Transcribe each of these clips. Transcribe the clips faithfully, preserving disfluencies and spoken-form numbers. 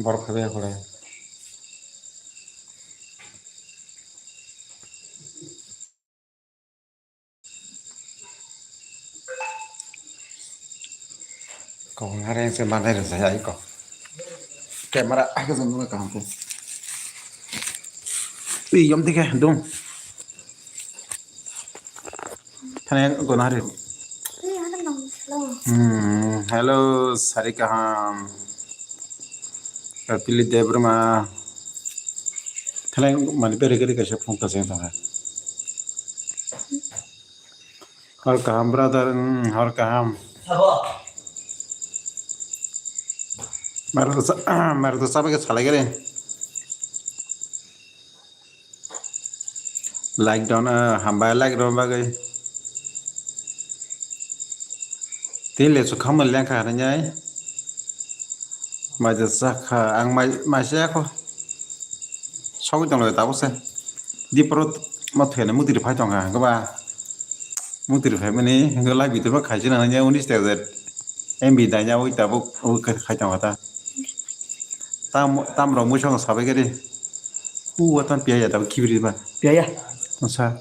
Borok khabe ya kore. Kok ngareng se manai rw jaya iko. Camera ake jong nuna kaham khe. Ui, yom dikhe, dum. Thane gona hari. Hmm, hello, sari kaham. Pili Debrma. Thane mani bere gari kaisa phone kaseng tongkha. Hor kaham, brother, mm, hor kaham. Sabo. Mar to sa-, mar to sabe ke salai gare. Like don, ah, hambai like don bagai. Tin le su khamel lengkha hanai. Mai de sakha, ang mai, mai se ako. Sogwi tong lai tabuk se. Di pro ma thwene mutiri phai tongkha, hwnkhe ba. Mutiri phai mani, hwnkhe live video ma khaisi na hanya unis te je M B daina ui tabuk ui khai tongkha ta. Tam, tam rok mui songo sabai gari. U watan piya ya tabuk kibri ba. Piya ya. Sa.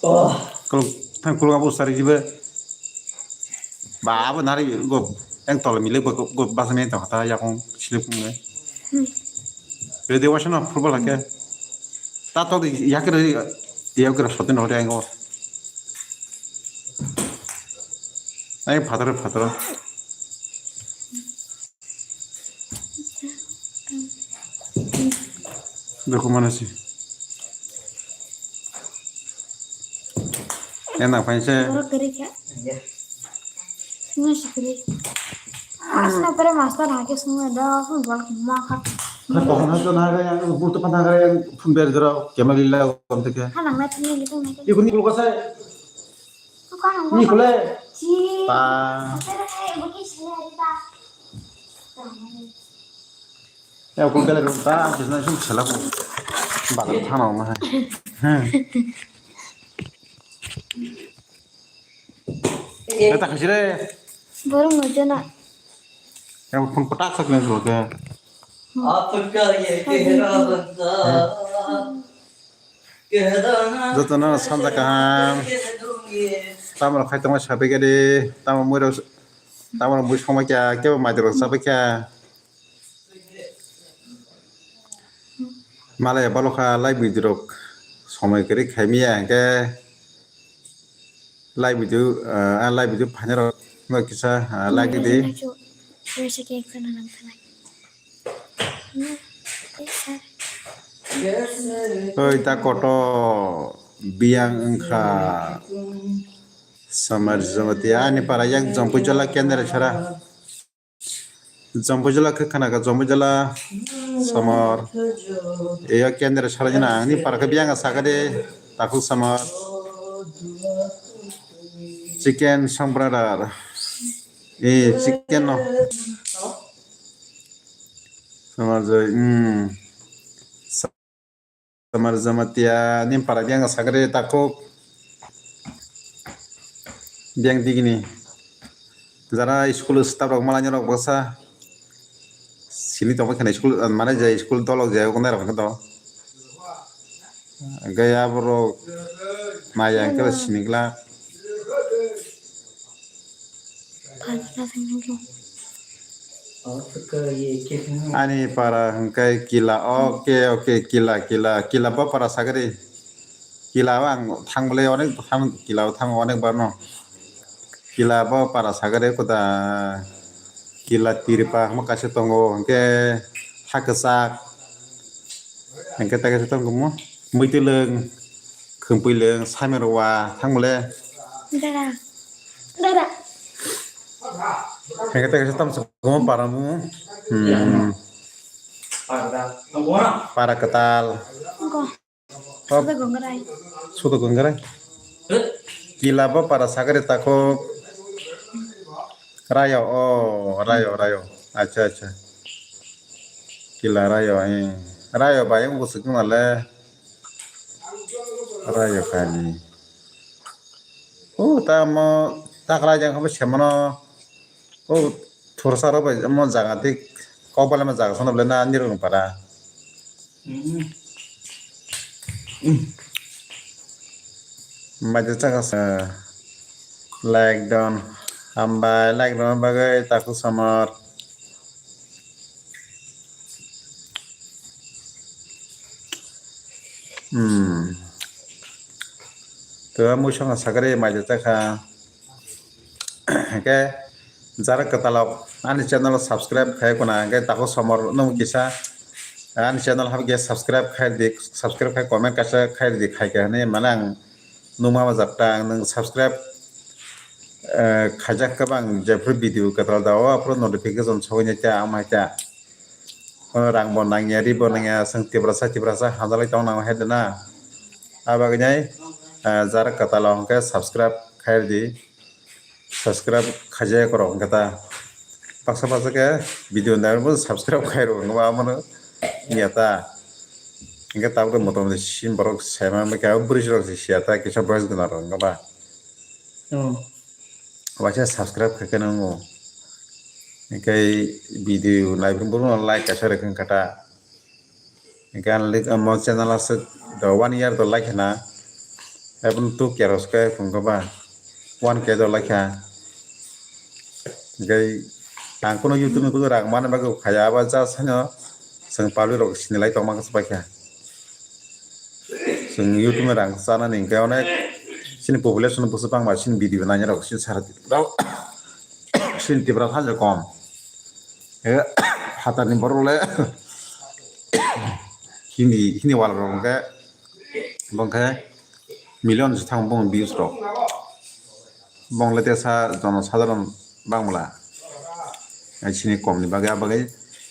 Oh. Kuluk, thang kuluk abo sari jibe. Ba abo nari go, yang tol mile go, go, go basa me tong kata yakong silip kung ne. Hmm. Re dewa shana football hake. Ta to di yakre, yakre sotin hore ango. Ai phataro, phataro. Beko mana si. Yang nang pain se. Borok kwrwi kha. Sungna si kwrwi. Asna pore master hake sungna da, borok ma kha. Kha to na to na ga yang, bu to na ga yang, phun ber dro, kemali la, kom te ke. Kha nang na thini le tong na. Ikuni ko sai. Ni kule. Pa. Ya, kung kele kung ta, bisna sung sela kung. Bakal thana ma hai. Eta khasi re. Borok no jana. Ya, phone kotak sak le ke. Apa kau ye kehra banda? Jotono sanja kaham. Tamrok khai tongma sabai gadi, tamo mui rok, tamo rok mui songma kya, kebo mai rok sabai kya. Malai balo kha live video rok somoi kwrwi khaimiya hwnkhe live video, ah, live video phaina rok no kisa, ah, like di. Oi, ta koto biyang wngkha. Samar Jamatia, ani para yang Jampui Jala kendra sara. Jampui Jala khe khana kha, Jampui Jala Samar. Eya kendra sara jana, ani para khe biyang sakade, takhuk Samar. Chicken song brother. Eh, chicken no. Samar jai, hmm. Samar Jamatia, nim para biang sakre takhuk. Biang digini. Jara school staff rok malanya rok bwsa. Sini tongma khana school, mane jai school dolok jai, okon rok to. Gaya borok maya khe sinigla. Ani para hwnkhe Kila, oke, oke, Kila, Kila, Kila bo para sagri. Kila o ang thang bwlai onek thang, Kila o thang onek bar no. Kila bo para sagri kuda Kila Tirpa hwnma kaisa tongo, hwnkhe ha kwchak. Hwnkhe tei kaisa tongkha mo, muitwlwng, khwmpwilwng, saimero wa, thang bole. Dara. Dara. Hwnkhe tei kaisa tongkha mo, para mo. Hmm. Para kwtal. Sudo gongrai. Sudo gongrai. Kila bo para sagari tako. Rayo, oh, rayo, rayo. Acha, acha. Kila rayo, eh. Rayo bai, ang busuk nale. Rayo kani. O tamo takla jang kabo semano. O thursa rok bai mo jaga tik kok balai ma jaga sono bole na ani rong para. Maja chaka sa like don hambai like don bagwi taku samar. Hmm. Tua muisonga sakari maja chaka. Hingke jara kwtalok ani channel o subscribe khai kuna hingke tako somor nung kisa ani channel hapke subscribe khai di subscribe khai comment kaisa khai di khai khe hinui mane ang nungma ma japta ang nung subscribe eh, khaijak khe bang jephru video kwtal da o aphuru notification sogwi nai ta amai ta. Kono rang bo nangya ri bo nangya chwng tiprasa tiprasa hajalai tong nang hai dana. Abagwi nai eh, jara kwtal o hingke subscribe khai di. Subscribe khaijak rok hwnkhe ta baksa baksa khe video nai bo subscribe khai rw hwnkhe ba amano ya ta hwnkhe tabuk motamoti sin borok saima wngkha bwrwi rok se sia ta kisa boyes gwnang rok wngkha ba waisa subscribe khai khe nwngo hwnkhe video nai borok no like kaisa rwkha wngkha ta. Hingke ang lik-, omo channel aswk do one year do like na. Eboni two K rok se kung kha ba. One K do like ha. Hingke ang kunu YouTube ni kudu rang mani bagwi khaya abo just haino chwng public rok sinilai tongma khe se paikha. Chwng YouTube ni rang chanani hingke onek chini population busu bangma chini video naina rok chini sara rok chini Tipra thansa kom. Hatarni borok le Hindi, Hindi wal rok hwnkhe, bo hwnkhe million se thang bong views rok. Bong le tesa jono sadharon bangla. Ai sini kom ni bagwi, a bagwi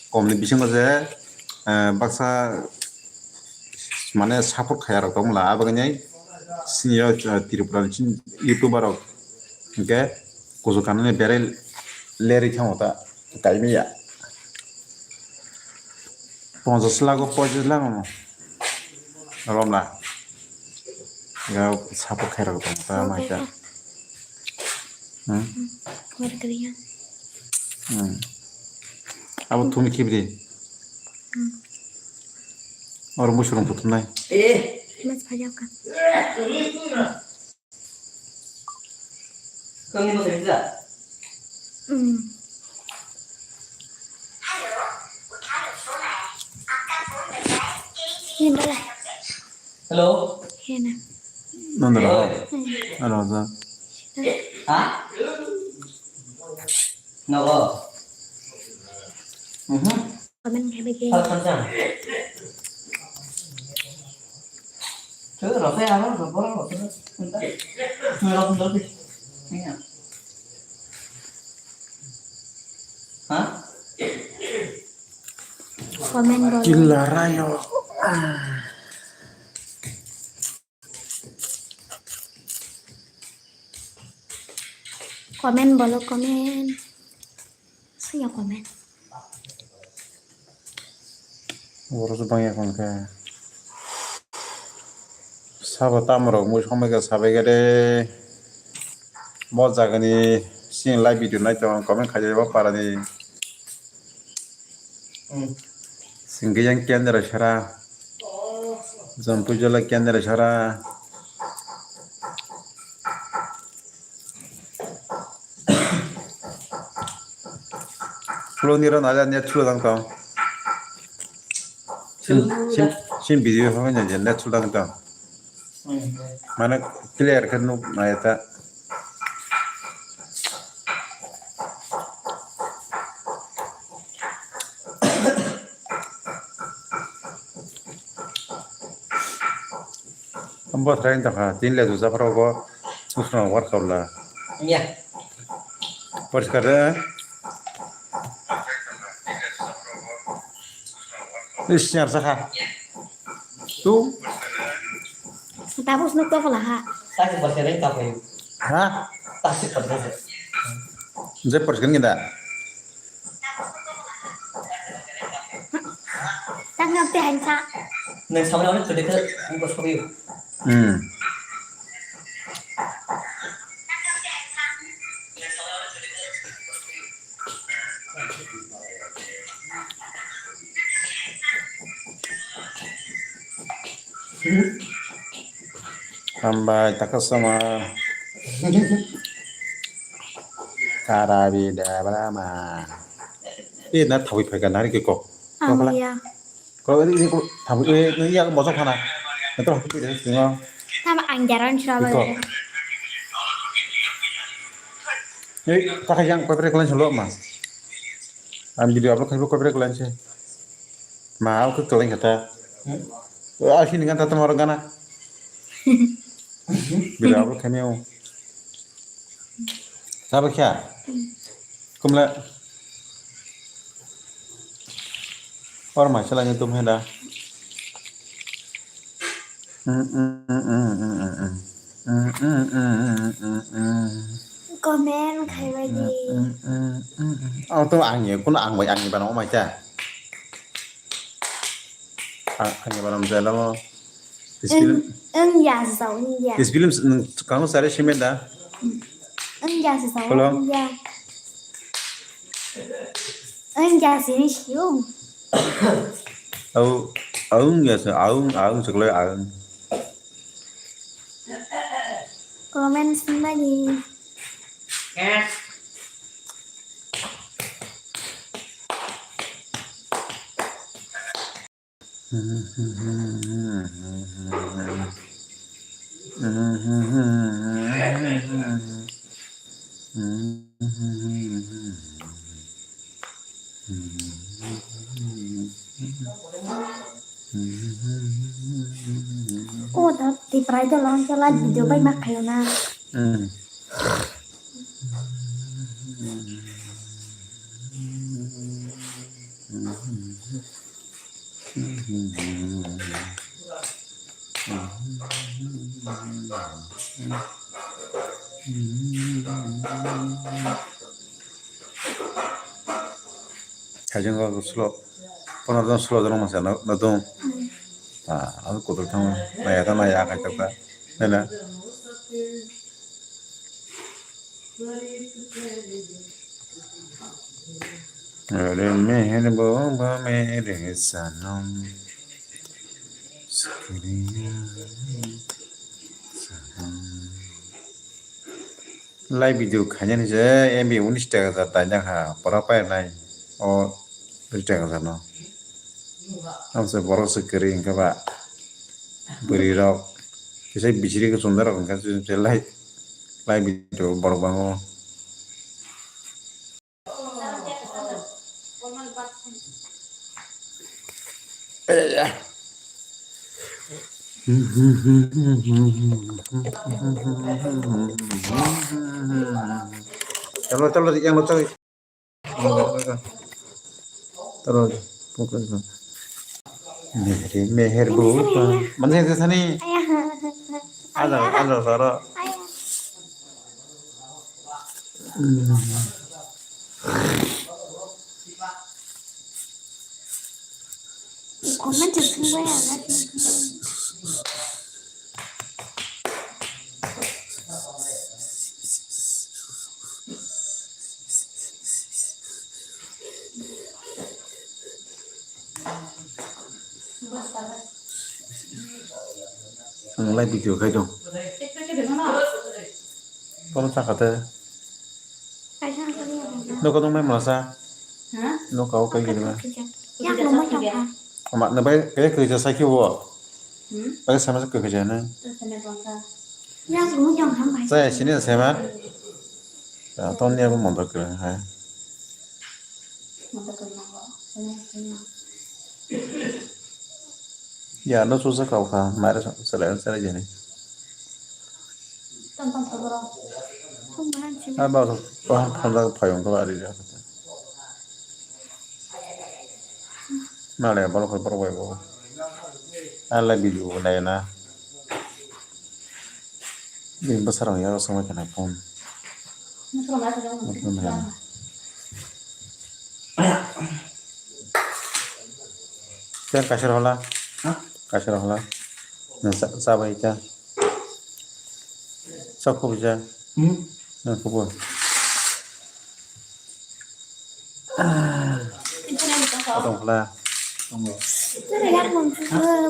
kom ni bisingo je, eh, baksa mane support khaya rok tongla, a bagwi nai sini yo, eh, Tripura ni sini YouTuber rok hwnkhe kuchuk kanani berai lerwi thango ta. Kaimiya. Ponchas lakh o pochis lakh no. Romla. Ga support khairok tong ta mai ta. Hmm. Hmm. Abo thumi khibri. Oro musurung putunai. Mas phajak ka. Hmm. Hello. Hena. Nandra. Hello. Hello, sir. Ha? Nogo. Mhm. Comment khaibagi. Sal sal jang. Tuh, rasa ya, apa? Apa? Apa? Entah. Nggak, nggak, nggak. Iya. Hah? Comment bolo. Gila, Rayo. Comment bolo, comment. Saya comment. Oro se bangya kon khe. Sabo tamo rok mui somai khe sabai khe de. Bo jagani sini live video nai tong comment khaijak bo parani. Singkhe yang kendra sara. Jampui jala kendra sara. Flow ni ro nala net slow dang tong. Sim, sim, sim video ho nya net slow dang tong. Mane clear khe nuk nai ta. Bo thrai wngkha, tin le juja phoro bo, usno workout la. Ya. Poriskar de. Is, nyar sakha. Tu. Tapos nuk to pala ha. Tasi poriskar de, tapos. Ha? Tasi poriskar de. Je poriskar ni da. Tang ngam te hansa. Nang samla wani kede ke, ang ko sobi. Hmm. Hambai, takasama. Karabi da brama. Eh, na thawi phaika nari ke kok. Kok phala. Amo ya. Kok ini, ini kok thawi, eh, ini ya bosok khana. Itu aku tidak singo. Nama angjaran selalu. Kok. Eh, pakai yang kau beri kalian selalu mas. Am video upload kau beri kalian sih. Ma, aku kalian kata. Oh, aku ini kan tatap orang gana. Video upload kami mau. Sabar kya? Kumla. Or mai chala ni tum heda. Comment khai bai di. Oh, to ang ye, kuno ang bai, ang ye bana, oh my God. Ang ye bana, mjai lamo. Eng, eng ya sa, eng ya. Is film, kamu sare shime da? Eng ya sa, eng ya. Eng ya sini siu. Au, aung ya sa, aung, aung sekolah aung. Comment sini lagi. Oh, da, di prai da lang jalan video bai mak kayo na. Hajeng kok slow, pono jon slow jon masa no, no dong. Ah, aku kotor thang, naya ta naya kai ta ka, nena. अरे मेहर बोबा मेरे सनम, शुक्रिया सनम। Live video khainani se M B unis taka jar dainjak ha, pora painai o bwswk taka jarno. Ang se borok se kwrwi hwnkhe ba bwrwi rok kisa bisiri kwchwng rok hwnkhe se live, live video borok bango. Chalo, chalo, yang lo, chalo. Taro, focus na. Mere meher bu. Mana sih sana? Ada, ada, Sara. Comment section gue ya, guys. Ang live video khai dong. Kono chakha te. Kaisa ang kari ya. Nokha tong mai masa. Ha? Nokha o kai gini ma. Yak lomai tong kha. Ama na bai kai kai ja sai ki bo. Hmm? Bai sama kai kai ja na. Yak lomai tong kha bai. Sai sini sai ma. Ya ton ya bo montok kre hai. Ya, no susa kau kha, mare sa, sala, sala jani. Ah, ba, ba, panda payung kau ari ya. Male, balo kau boro bai bo. Ala bilu na na. Bini bwsarok ya, rosongwi khe nai phone. Tei kaisa rw hola? Ha? Kaisa rw hola? Na sa, sa bai ta. Sa ko ja. Hmm? Na ko bo. Atong kla.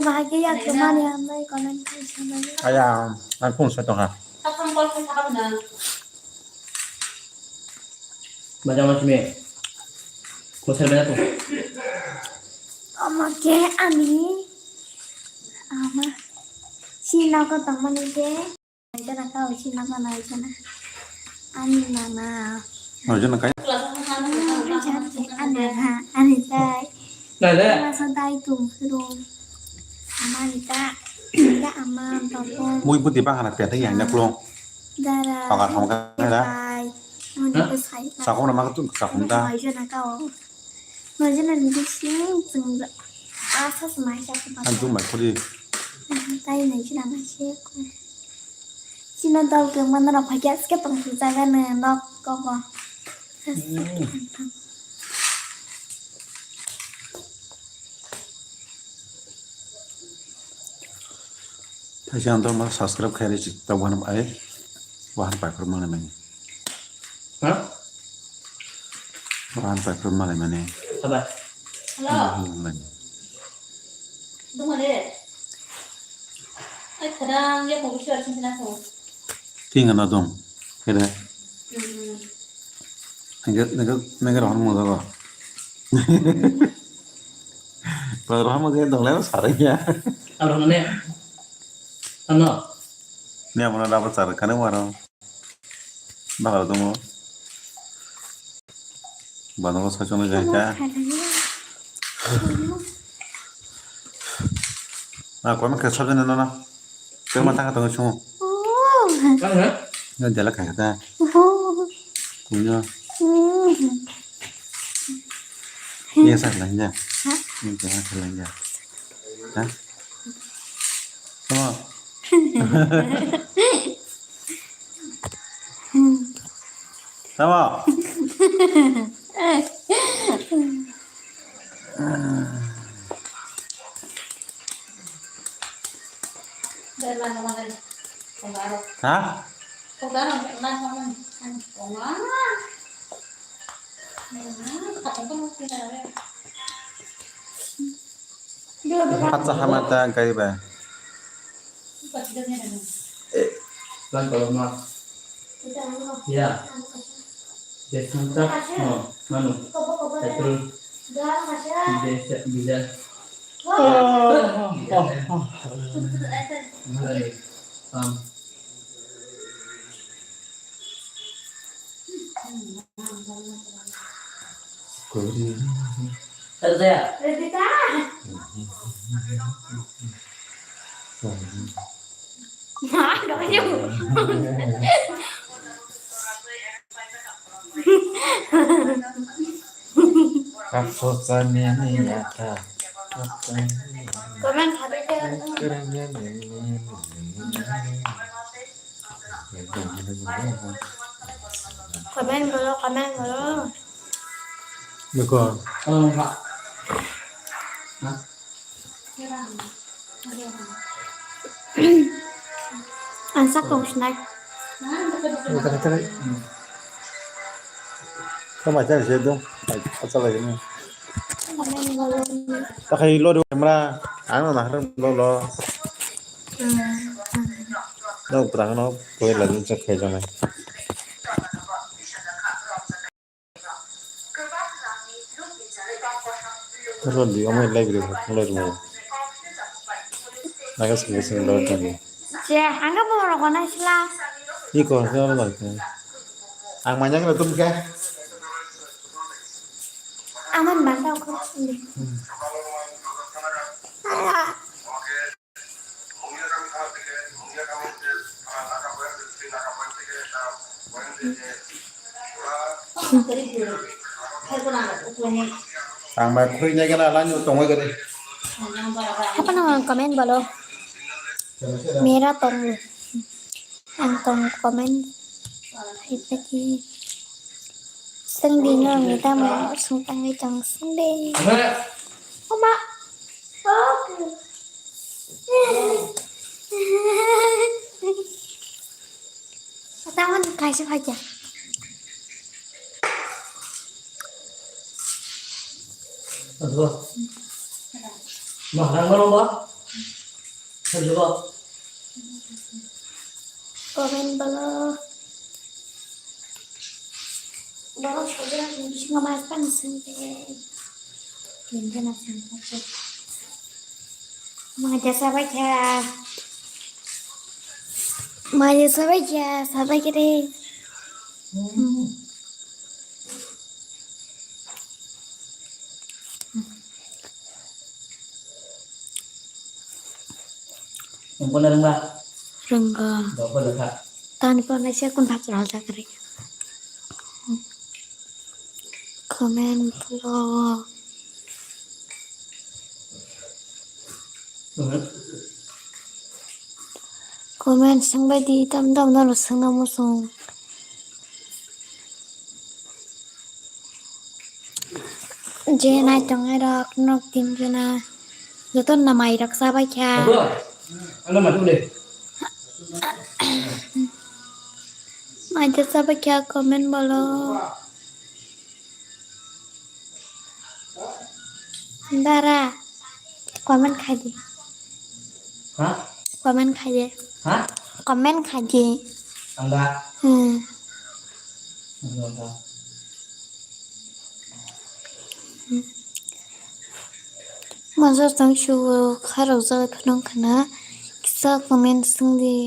Bahagi ya kemana ya mai konan kau sana. Aya, ang phone sa tong ha. Baca macam ni. Kau saya banyak tu. Ama ke ani. Ama. Sina ko tong mani ke. Jana kau sina mana jana. Ani mana. Oh, jana kai? Ani ha, ani tai. Dai le. Masa dai tung suru. Ama ni ta. Ya ama tong. Mui buti bang hana pia yang nyaklong. Dara. Pakar hong ka da. Dai. Mani ko sai. Sakong na ma tu sakong da. Jana kau. Majana ni bising chwng asa se mai sa ko. Ang tung bai kholi. Tai nai china ma se ko. China dal ke mana ra phai gas ke tong su jaga ne nok ko ko. Thaisa ang tongma subscribe khairi chik ta wan ai wan pai phur mana mani. Ha? Wan pai phur mana mani. Apa? Hello. Mana mani. Dungale. Ai khadang ya ko bisa sini na ko. Tinga na dong. Kira. Hmm. Nengke, nengke, nengke rohor mo jago. Rohor mo jago dong leo sareng ya. Aro ne. Ano. Ni amona dapat sareng kane waro. Bakal dong. Bano ko sachong jai ka. Na ko me khesab jane no na. Tengma tanga tongo chungo. Kang ha? Na dela khai kha ta. Kunya. Ni sa lang ja. Ha? Ni sa lang ja. Ha? Tama. Tama. Ha? Pacha hama ta ang kaiba. Plan kalau ma. Ya. Desanta. No, manu. Petrol. Bisa, bisa. Malai. Pam. Comment kha de. Comment bolo, comment bolo. Beko. Ang sak tong sinai. Bukan itu lagi. Kau macam saya tu. Asal lagi ni. Takai lo dua kamera. Ano nah lo lo. No perang no. Kau lagi cek kayak mana. Tolo di omo lai bri thang lai mo. Naga sing sing lo thang. Je, angga mo ro kona sila. Iko sila lo thang. Ang manyang lo tum ke. Aman banda ko sini. Ang mai khuri nai gana lang tongoi gari. Apa nama comment bolo? Mera tong. Ang tong comment. Hai pati. Sengdi no ngi tamo sung tangwi tong sengdi. Oma. Okay. Tamon kaisa phaikya. Aduh. Maharang mana, Mbak? Aduh. Comment bolo. Borok sogra ni bisingo mas pan sengke. Kente na sengke. Maja sabai kha. Maja sabai kha, sabai kha de. Nung pono rwngba? Rwngkha. Bo pono kha. Tani pono se kun thap chwral jak ri. Comment lo. Mhm. Comment swngbai di, tam tam no swngna muchung. Je nai tongnai rok nok tin jona joto no mai rok chabai kha. Abo, ano matu le. Mai ta chabai kha comment bolo. Dara, comment khai di. Ha? Comment khai di. Ha? Comment khai di. Ang da. Hmm. Ang da. Masa tang shugo kharok jaga phunung khana kisa comment swng di.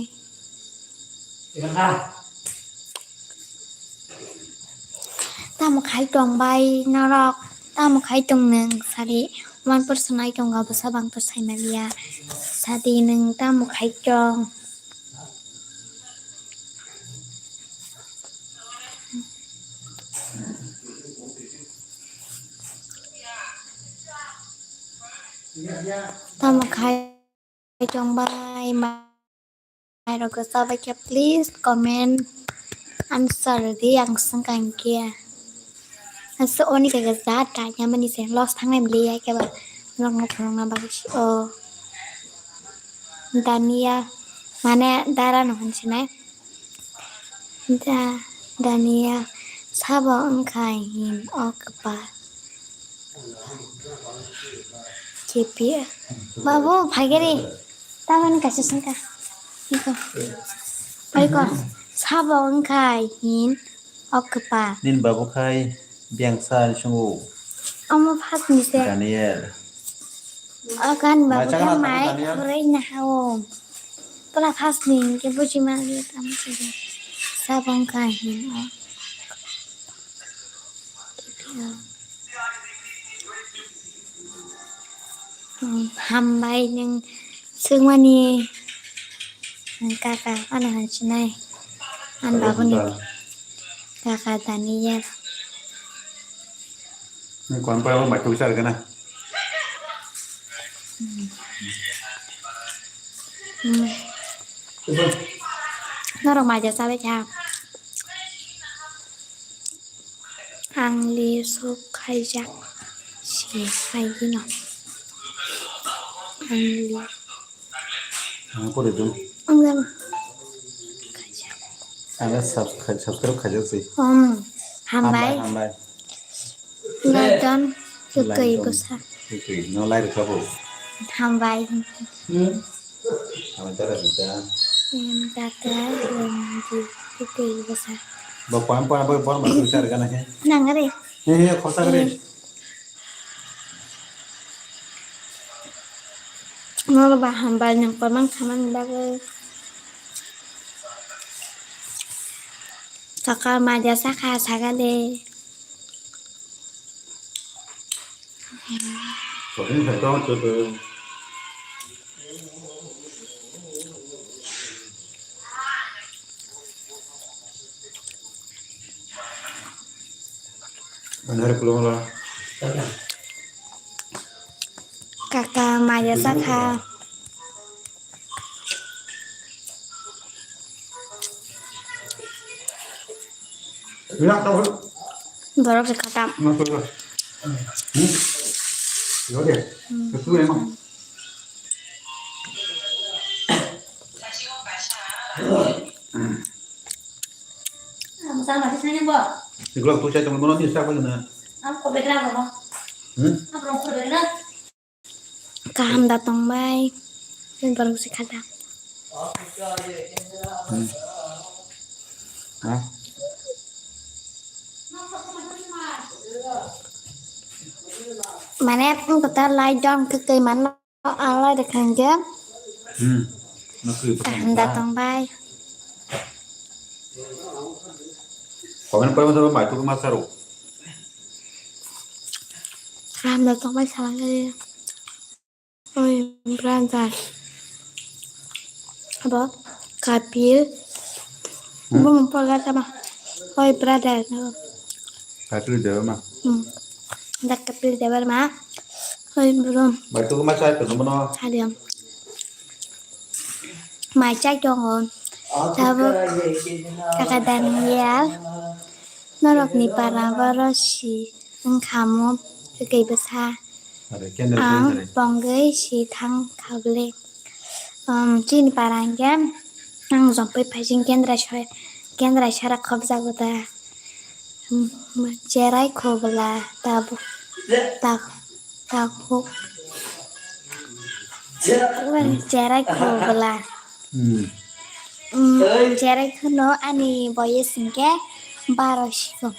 Tamo khai tong bai norok, tamo khai tong nwng sadi, one person nai tongo bwsa bang to sai maliya, sadi nwng tamo khai tong. Tamo khai tong bai mai rok chabai khe please comment answer di ang swngkha hinkhe. Asa oni jaga ja tanya mani se loss thangnai mli ya khe ba norok no phunukna bagwi si o Daniya mane dara no hwnsinai. Da, Daniya sabo wngkha hin o kwpal. K P L. Babu, phaigari. Tamani kaisa singka. Iko. Iko. Sabo wngkha hin o kwpal. Nini babu khai biyang sa ni sungo. Omo phas ni se. Daniel. O kan babu Mai chakna khai mai Daniel. Khurui na hao. Pula phas ni ke buji ma ge tam se. Sabo wngkha hin o. Hambai nwng swngmani kaka ano hwnsinai ani babuni kaka Daniel. Nwng kon pai bo mai tuisa rwgana. Norok maja chabai kha. Ang li sok khaijak si khaigino. Ang li. Ang pore dun. Ang jano. Khaijak. Ang subscribe, subscribe khaijak si. Om. Hambai. Hambai, hambai. Like don. Like don. Kwtwi bwsa. Kwtwi. No like rwkha bo. Hambai. Hmm. Ang tara sita. Em, tata, em, di, kwtwi bwsa. Bo pam pam bo bor ma kwsa rwkha na khe. Nang re. He he khorsa re. Nono ba hambai nwng kwbang khamani bagwi. Saka maja sakha saka de. Kaka maya sakha. Borok se kata. Hmm. Yo de. Hmm. Kesu emang. Ang sama di sana bo. Siklok tu saya teman-teman ni siapa sana? Ang ko begra ko. Hmm? Ang ko begra. Kaham da tongbai. Borok se khada. Hmm. Ha? Mane ang kota lai dong ke ke man lo alai de khang je. Hmm. Nakui. Kaham da tongbai. Komen pore masa bai tu masa ro. Kaham da tongbai salang ke. Oi, brother. Abo Kapil. Hmm. Bumung pola tama. Oi, brother. Kapil Debbarma. Hmm. Da Kapil Debbarma. Oi, bro. Bai tu ma chai tu no. Hadiam. Mai chai tongo. Tabuk kaka Daniel. Norokni para boro si wngkha mo tei bwsa. Are, candle ang candle. Pongwi si thang kha bwle. Um, chini para hwnkhe ang jompui phaising kendra soi, kendra sara khopjago da. Um, cherai khobla tabuk, tak, tabuk. Cherai khobla. Hmm. Hmm, cherai kheno ani boyes hwnkhe baro siko.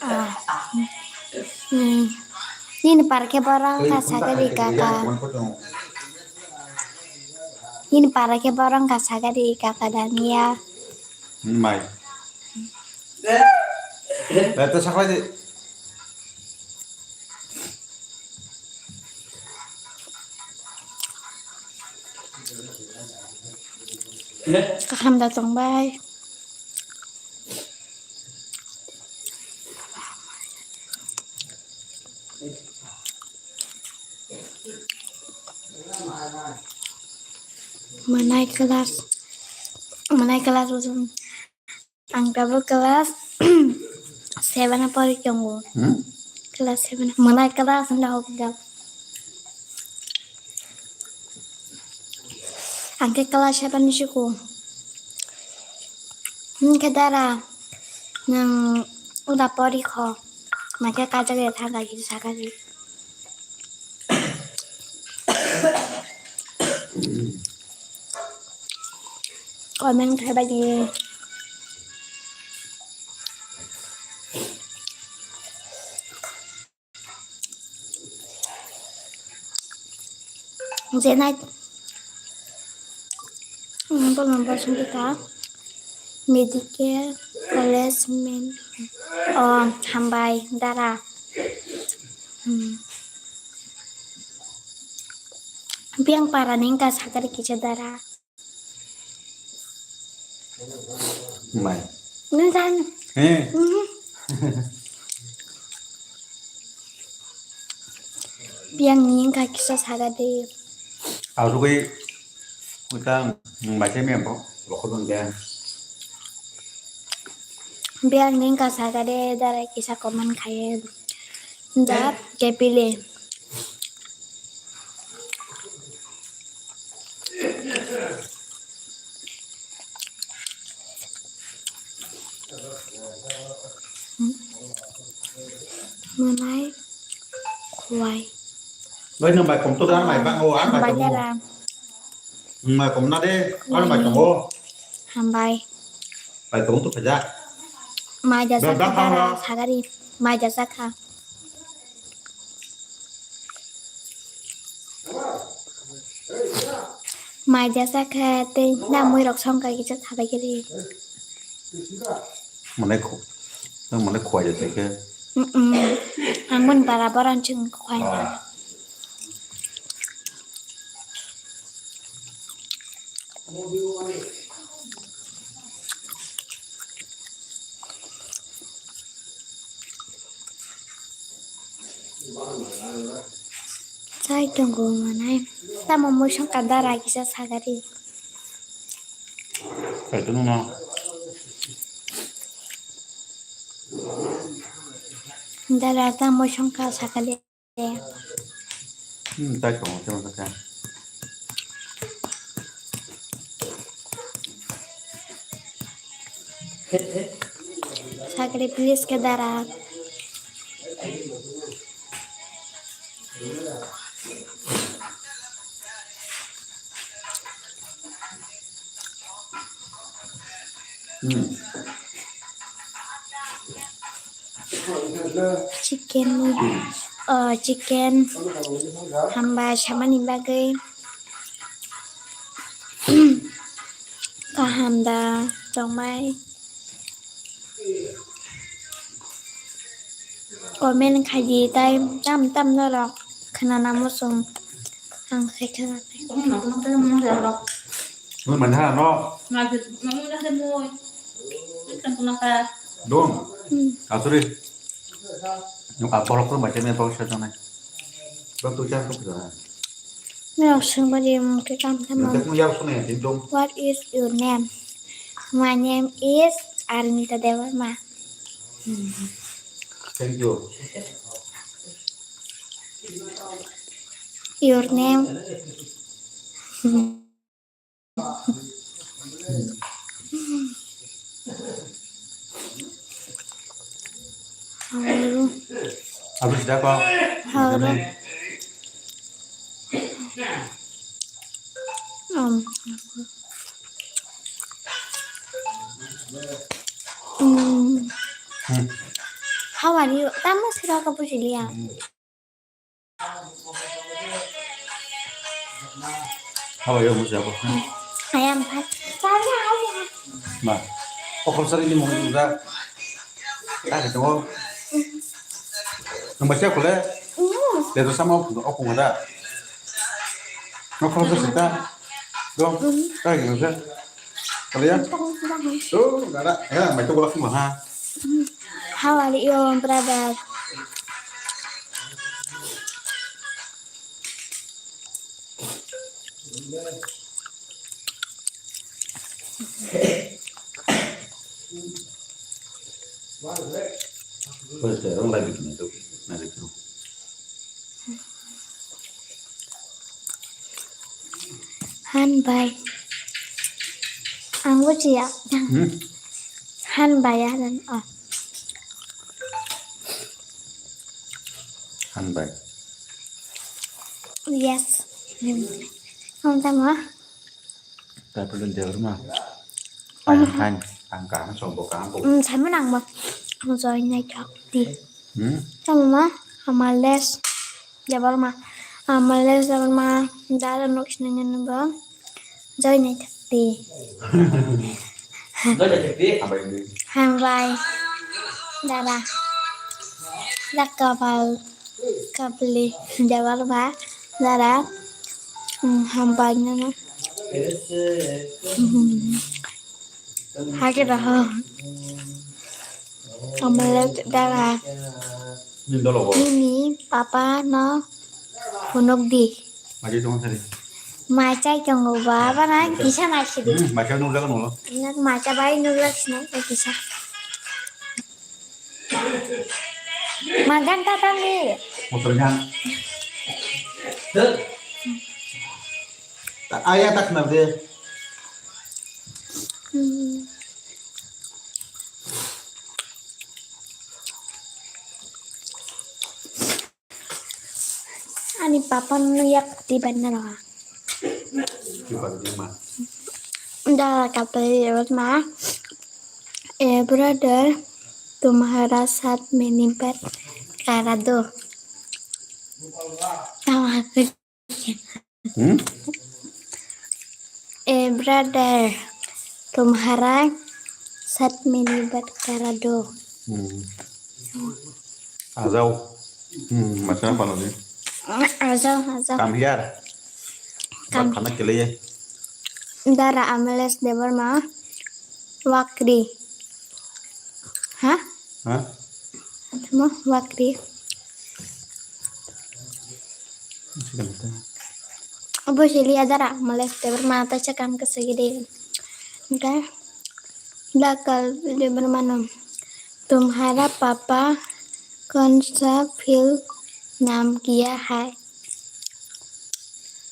Ah. Hmm. Nini para khe borok wngkha sakha di kaka. Nini para khe borok wngkha sakha di kaka Daniel. Mai. Bai to sakhlai di. Kaham da tongbai. Mwnai class, mwnai class o chwng, ang tabuk class seven o pori tongo. Hmm? Class seven, mwnai class wngkha hokjak. Ang khe class seven ni siko. Hwnkhe dara, nwng uda pori kho. Makhe kajak ya thang kha kisa sakha di. Comment khai bai di. Jenai, um, bo number songkha medical college men. Oh, hambai dara. Hmm. Biang para ni wngkha sakari kisa dara. Mai. Nang jan. He. Mhm. Biang ni wngkha kisa sakari. Arugui uta mai se mempo. Rokho dong dia. Biang ni wngkha sakari dara kisa comment khai. Jat kepile. Mwnai khwai. Bai nang bai kom to da mai bang o, ang bai kom. Hambai dara. Mai kom na de, ang bai kom o. Hambai. Bai kom to khaja. Mai jasa kha dara sagari. Mai jasa kha. Mai jasa kha tei na mui rok song kai kisa sabai kiri. Mane khu, nang mane khwai jasa khe. Mm-mm. Ang mun bara boran ching khwai. Ah. Chai tongo manai. Tamo mui songkha dara kisa sagari. Kaitorno no. Dara tamo songkha sagari. Hmm, tai tongo, tei masa khe. Sakri please ke dara. Hmm. Chicken, oh, chicken hambai samani bagwi. Kaham da tongmai. Comment khai di tai tam tam norok khwnana muchung. Ang khai khwna. Nung mani ha no. Dong. Hmm. Asuri. Nung aporok pun baca ni aporok saja nai. Bang tu cah tu kira. Norok swngba di mung khe tam tam. Nung tak nung yar sunai ya dong. What is your name? My name is Armita Debbarma. Thank you. Your name? How are you? Habis dah kok. How are you? Um. Hmm. Hmm. How are you? Tamo sira ka bujiliya. Hmm. How are you? Bujiliya ko. I am fine. Ma. O khorsa ri ni mung da. Ka ke to. Nang bacha ko le. Hmm. Le to sama o ko da. O khorsa sita. Do. Ka ke to. Kalian? Oh, nada. Ya, mai to bolak mo ha. How are you, brother? Pues, eh, un like, like. Han bai. Ang bujiya. Hmm? Han bai ya dan. Oh. Han bai. Yes. Hmm. Ang tamo? Tapi lu jawab mah. Oh. Ang han, ang kan sobo kan. Hmm, sama nang mo. Ang join na chok di. Hmm? Tamo ma? Amales. Debbarma, Amales Debbarma, dara nok sinanya nungbo. Joy nai thakti. Joy nai thakti. Hambai. Dara. Dak kapal. Kapli. Debbarma. Dara. Hmm, hambai nana. Hmm. Hake dah. Amales dara. Ni dolo go. Nini papa no phunuk di. Maji tong sari. Machai tongo baba na kisa machidi. Hmm, machai nung jaga nolo. Nak macha bai nung lak sina kisa. Magan tatang di. Motor jan. Ayah tak kenal dia. Hmm. Ani papa no yak ti banna roha. Ti banna ma. Da kapri ma. Eh, brother, tumhara saath mein nahi baat kar raha do. Tama. Hmm? Eh, brother, tumhara saath mein nahi baat kar raha do. Hmm. Ajao. Hmm, macam apa lagi? Ajao, ajao. Come here. Come. Baat khana ke liye. Dara Amales Debbarma, Wakri. Ha? Ha? Mo wakri. Obo sili adara male tebar mata chakam kasagide. Enggak. Dakal tebar mano. Tumhara papa kaun sa film naam kiya hai?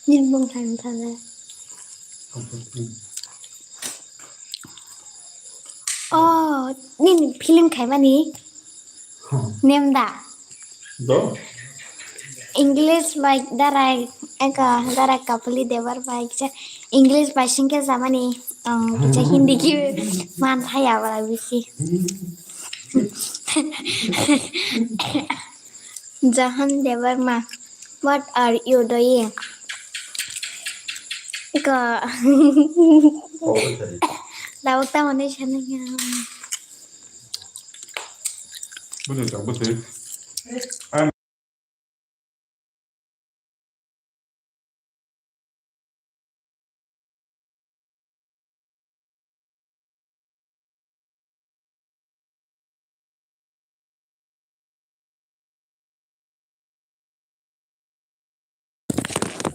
Nilbong than than. Oh. Nini film khaimani nem da? Do? English bai darai, eka darai Kapali Debbarma bai kisa English bai singke jamani, um, kisa Hindi ki man thaya bara bisi. Jahan Debbarma, what are you doing? Eko. Tabuk tamo hinwi sanai kha. Bwsai chwng bwsai.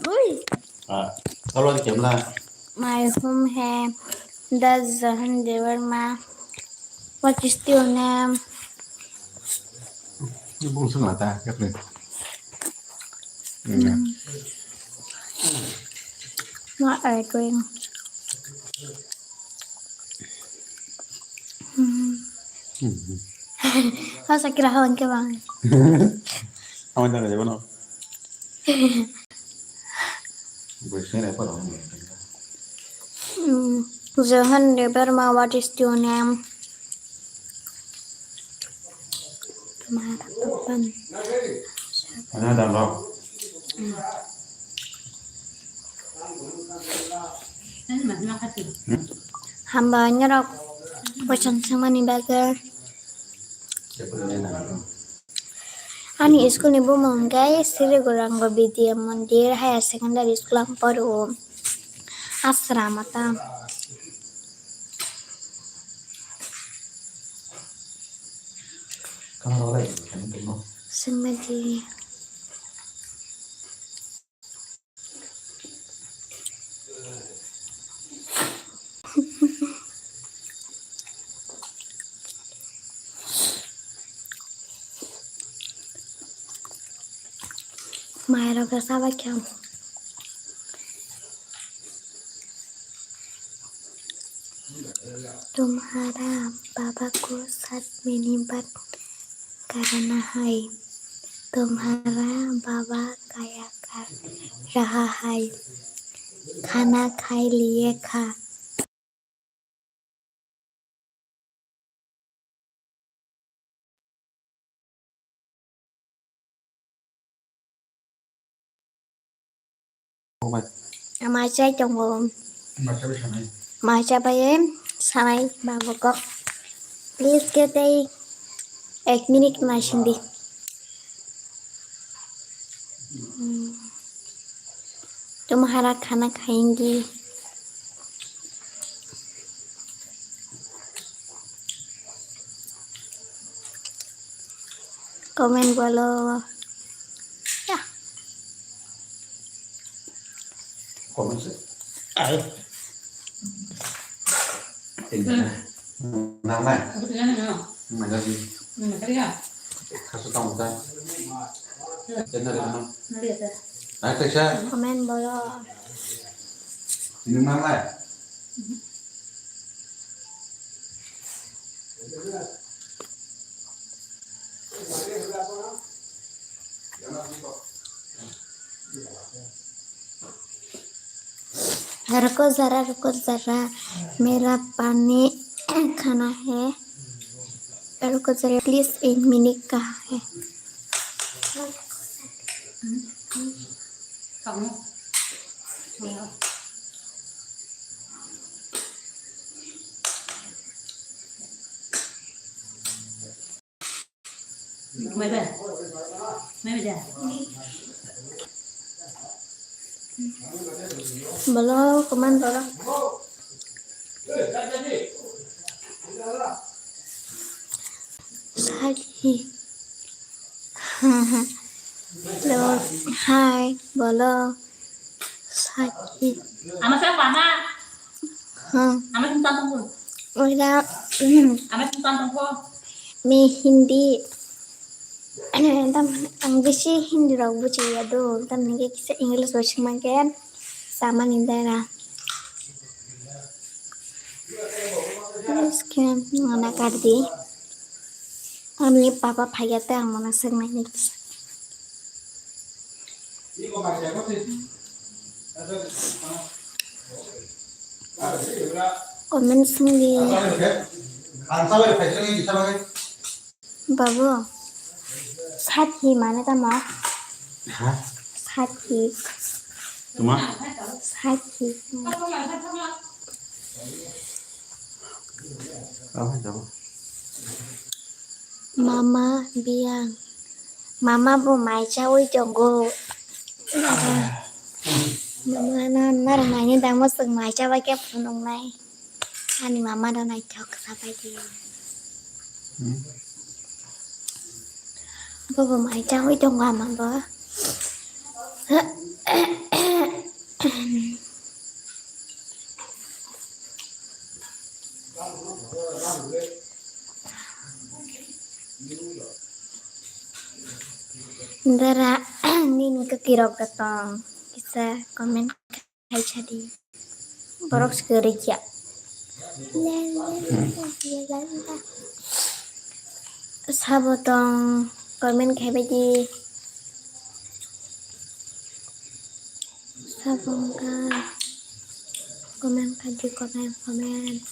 Ui. Ah, kalau di kemla. My home hai das Jahan Debbarma. What is your name? Bung sung lata, kepni. Hmm. What are you doing? Hmm. Hmm. Hasa kira hawan ke bang. Hawan jana jabo no. Bui sini apa dong? Hmm. Jahan Debbarma, what is your name? Mana dong? Hambai norok question swngmani bagwi. Ani school ni bumung hwnkhe Sri Gaurango Vidya Mandir Higher Secondary School ang poro. Asra mata. Swngmadi. Mairok rwchaphaikha. Tumhara baba ko saat mini baat karna hai. Tumhara baba kya kar raha hai? Khana khai liye kha. Mai chai tongo. Mai chai bai sanai. Mai chai bai sanai babu kok. Please ke tei ek minute mai sindi. Hmm. Tumhara khana khayenge. Comment bolo. Ya. Comment se. Ai. Nangnai. Mana di? Kaso tamo ta. Channel ano. Ai kaisa. Comment bolo. Ini nangnai. रुको ज़रा, रुको ज़रा, मेरा पानी खाना है। रुको ज़रा, please एक मिनट कहाँ है? Bolo, comment bolo. Sagi. Hello, hi, bolo. Sagi. Ama sa pana? Hmm. Ama sa tantang ko. Wala. Ama sa tantang ko. Me Hindi. Tam ang bisi Hindi rok buji ya do. Tam nige kisa English bo sima gen. Sama ni dara. Skin mana kardi. Ani papa phaiya te ang mana swngnai ni. Comment songdi. Babu, sathi mane tamo? Ha? Sathi. Tuma? Sathi. Apa jabo? Mama biang. Mama bo mai chawi tongo. Mama na narang nai ni dang mo sung mai chawi khe phunung nai. Ani mama no naithok sabai di. Hmm. Bobo mai chawi tongo ama bo. Dara nini kwtwirok tong kisa comment. Hai sadi. Borok se kwrwi kya. Sabo tong comment khai bai di. Sabo wngkha comment khai di, comment, comment.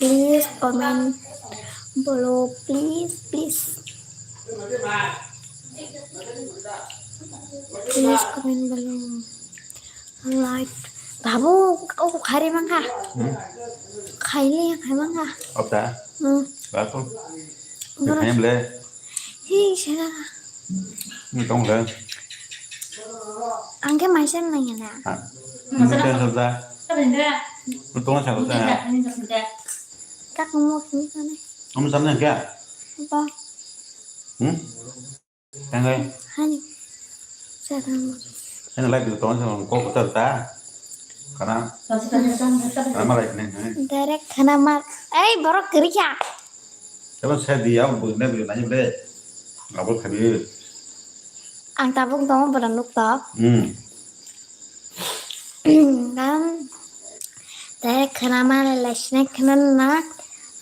Please comment below, please, please. Please comment below. Like. Babu, oh, khari mangkha. Hmm? Khaili, khai mangkha. Apa? Hmm. Baku. Borok. Khaim le. Hi, sera. Ni tong le. Angke maisen nang ya na. Ha. Ni tong sabda. Ni tong sabda. Kak mo kini sana. Kamu sana kya? Apa? Hmm? Tenggai. Hani. Sana mo. Sana lagi tong sama kok kota ta. Karena. Karena malah ini. Direct khana mar. Ei, borok kwrwi kha. Eba se di ya, bu ne bu nai ble. Abo khabi. Ang tabuk tongo, bono nuk tok. Hmm. Ang te khana ma le le sinai khana na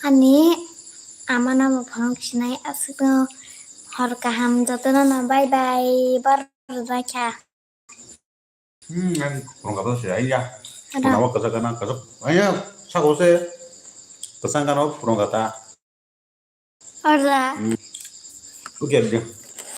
ani ama na bo phang sinai aswk no hor kaham jotono no bye bye bor rakha. Hmm, ang purung kata se, ayah. Ada. Purung apa kerja kana kerja? Ayah, sako se. Kesang kana purung kata. Ora. Hmm. Oke, oke.